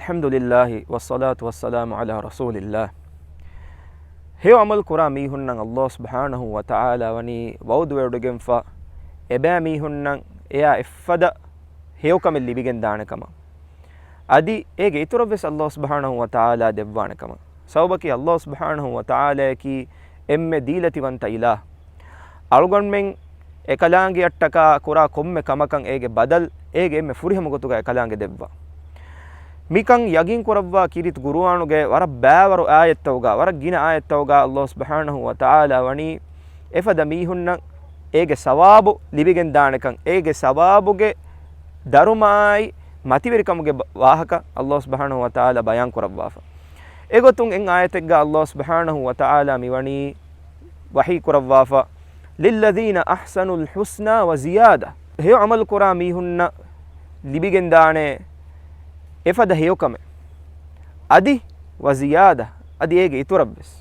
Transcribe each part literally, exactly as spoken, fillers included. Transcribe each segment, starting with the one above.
الحمد لله والصلاة والسلام على رسول الله. ހެޔޮ ޢަމަލު ކުރާ މީހުންނަށް ﷲ ސުބްޙާނަހޫ ވަތަޢާލާ ވަނީ ވަޢުދުވެވޮޑިގެންފަ، އެބައިމީހުންނަށް އެޔާ އެއްފަދަ ހެޔޮކަމެއް ލިބިގެންދާނެ ކަމަށް. އަދި އޭގެ އިތުރަށްވެސް ﷲ ސުބްޙާނަހޫ ވަތަޢާލާ ދެއްވާނެ ކަމަށް. ސަބަބަކީ ﷲ ސުބްޙާނަހޫ ވަތަޢާލާއަކީ އެންމެ ދީލަތިވަންތަ އިލާހު. އަޅުގަނޑުމެން އެކަލާނގެއަށްޓަކާ ކުރާ ކޮންމެ ކަމަކަށް އޭގެ ބަދަލު އޭގެ އެންމެ ފުރިހަމަ ގޮތުގައި އެކަލާނގެ ދެއްވާ. މިކަން ޔަގީން ކުރައްވާ ކީރިތި ޤުރުއާނުގެ ވަރަށް ބައިވަރު އާޔަތްތަކުގަ، ވަރަށް ގިނަ އާޔަތްތަކުގަ ﷲ ސުބްޙާނަހޫ ވަތަޢާލާ ވަނީ އެފަދަ މީހުންނަށް އޭގެ ސަވާބު ލިބިގެންދާނެކަން، އޭގެ ސަވާބުގެ ދަރުމައާއި މަތިވެރިކަމުގެ ބަ-، ވާހަކަ ﷲ ސުބްޙާނަހޫ ވަތަޢާލާ ބަޔާން ކުރައްވާފަ. އެގޮތުން އެއް އާޔަތެއްގަ ﷲ ސުބްޙާނަހޫ ވަތަޢާލާ މިވަނީ ވަޙީ ކުރައްވާފަ، لِلَّذِينَ أَحْسَنُوا الْحُسْنَى وَزِيَادَةٌ. ހެޔޮ ޢަމަލު ކުރާ މީހުންނަށް ލިބިގެންދާނެ އެފަދަ ހެޔޮކަމެއް. އަދި وَزِيَادَةٌ، އަދި އޭގެ އިތުރަށްވެސް.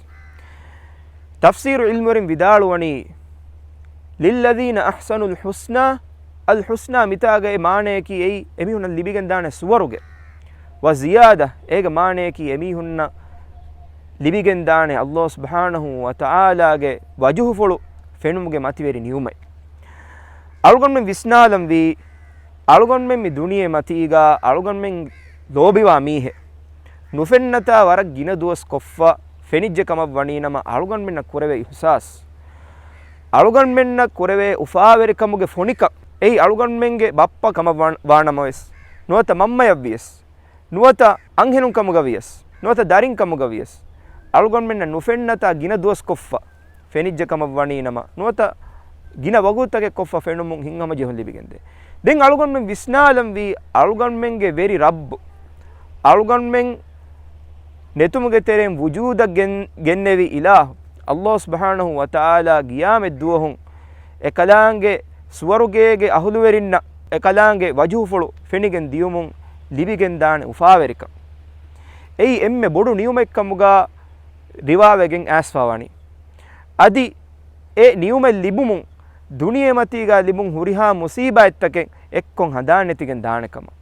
ތަފްސީރު ޢިލްމުވެރިން ވިދާޅުވަނީ، لِلَّذِينَ أَحْسَنُوا الْحُسْنَى، الْحُسْنَى މިތާގައި މާނަޔަކީ އެއީ އެމީހުންނަށް ލިބިގެންދާނެ ސުވަރުގެ. وَزِيَادَةٌ، އޭގެ މާނަޔަކީ އެމީހުންނަށް ލިބިގެންދާނެ ﷲ ސުބްޙާނަހޫ ވަތަޢާލާގެ ވަޖުހުފުޅު ފެނުމުގެ މަތިވެރި ނިޢުމަތް. އަޅުގަނޑުމެން ވިސްނާލަންވީ، އަޅުގަނޑުމެން މި ދުނިޔެ މަތީގަ އަޅުގަނޑުމެން ލޯބިވާ މީހެއް ނުފެންނަތާ ވަރަށް ގިނަ ދުވަސް ކޮށްފަ ފެނިއްޖެ ކަމަށް ވަނީނަމަ، އަޅުގަނޑުމެންނަށް ކުރެވޭ އިޙްސާސް، އަޅުގަނޑުމެންނަށް ކުރެވޭ އުފާވެރިކަމުގެ ފޮނިކަން، އެއީ އަޅުގަނޑުމެންގެ ބައްޕަ ކަމަށް ވާ-، ވާނަމަވެސް، ނުވަތަ މަންމަޔަށްވިޔަސް، ނުވަތަ އަންހެނުން ކަމުގަވިޔަސް، ނުވަތަ ދަރިން ކަމުގަވިޔަސް، އަޅުގަނޑުމެންނަށް ނުފެންނަތާ ގިނަ ދުވަސް ކޮށްފަ ފެނިއްޖެ ކަމަށް ވަނީ ނަމަ، ނުވަތަ ގިނަ ވަގުތުތަކެއް ކޮށްފަ ފެނުމުން ހިތްހަމަޖެހުން ލިބިގެންދޭ. ދެން އަޅުގަނޑުމެން ވިސްނާލަންވީ، އަޅުގަނޑުމެންގެ ވެރި ރައްބު އަޅުގަނޑުމެން ނެތުމުގެ ތެރެއިން ވުޖޫދަށް ގެން-، ގެންނެވި އިލާހު، ﷲ ސުބްޙާނަހޫ ވަތަޢާލާ ގިޔާމަތް ދުވަހުން އެކަލާނގެ ސުވަރުގޭގެ އަހުލުވެރިންނަށް އެކަލާނގެ ވަޖުހުފުޅު ފެނިގެން ދިޔުމުން ލިބިގެންދާނެ އުފާވެރިކަން. އެއީ އެންމެ ބޮޑު ނިޢުމަތްކަމުގަ ރިވާވެގެން އައިސްފަވަނީ. އަދި އެ ނިޢުމަތް ލިބުމުން ދުނިޔެމަތީގަ ލިބުން ހުރިހާ މުސީބާތްތަކެއް އެއްކޮށް ހަނދާން ނެތިގެން ދާނެ ކަމަށް.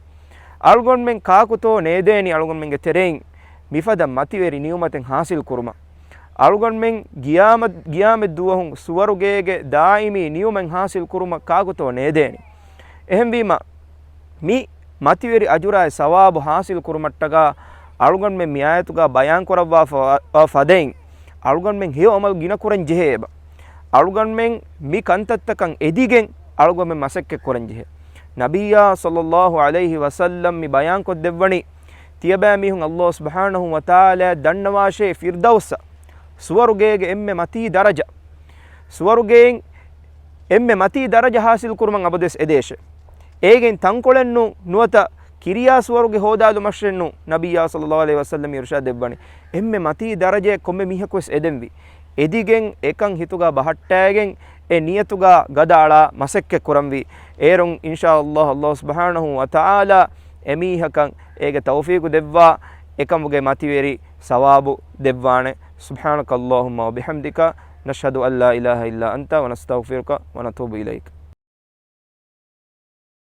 އަޅުގަނޑުމެން ކާކުތޯ ނޭދޭނީ އަޅުގަނޑުމެންގެ ތެރެއިން މިފަދަ މަތިވެރި ނިޢުމަތެއް ޙާޞިލް ކުރުމަށް؟ އަޅުގަނޑުމެން ގިޔާމަތް، ގިޔާމަތް ދުވަހު ސުވަރުގޭގެ ދާއިމީ ނިޢުމަތް ޙާޞިލް ކުރުމަށް ކާކުތޯ ނޭދޭނީ؟ އެހެންވީމަ، މި މަތިވެރި އަޖުރާއި ސަވާބު ޙާޞިލް ކުރުމަށްޓަކާ އަޅުގަނޑުމެން މި އާޔަތުގަ ބަޔާން ކުރައްވާފަ ފަދައިން، އަޅުގަނޑުމެން ހެޔޮ ޢަމަލު ގިނަ ކުރަން ޖެހޭ އެބަ. އަޅުގަނޑުމެން މި ކަންތައްތަކަށް އެދިގެން އަޅުގަނޑުމެން މަސައްކަތް ކުރަން ޖެހޭ. ނަބިއްޔާ ޞައްލައްލާހު ޢަލައިހި ވަސައްލަމް މި ބަޔާން ކޮށްދެއްވަނީ، ތިޔަބައިމީހުން ﷲ ސުބްޙާނަހޫ ވަތަޢާލާ ދަންނަވާށޭ ފިރްދައުސްއަށް، ސުވަރުގޭގެ އެންމެ މަތީ ދަރަޖަ، ސުވަރުގެއިން އެންމެ މަތީ ދަރަޖަ ޙާޞިލް ކުރުމަށް އަބަދުވެސް އެދޭށޭ. އޭގެން ތަންކޮޅެއްނު، ނުވަތަ ކިރިޔާ ސުވަރުގެ ހޯދާލުމަށެއްނު. ނަބިއްޔާ ޞައްލައްލާހު ޢަލައިހި ވަސައްލަމް އިރުޝާދު ދެއްވަނީ، އެންމެ މަތީ ދަރަޖައެއް ކޮންމެ މީހަކުވެސް އެދެންވީ. އެދިގެން އެކަން ހިތުގަ ބަހައްޓައިގެން އެ ނިޔަތުގަ ގަދައަޅާ މަސައްކަތް ކުރަންވީ. އޭރުން އިންޝާﷲ ﷲ ސުބްޙާނަހޫ ވަތަޢާލާ އެމީހަކަށް އޭގެ ތައުފީޤު ދެއްވާ، އެކަމުގެ މަތިވެރި ސަވާބު ދެއްވާނެ. سبحانك اللهم وبحمدك، نشهد أن لا إله إلا أنت، ونستغفرك ونتوب إليك.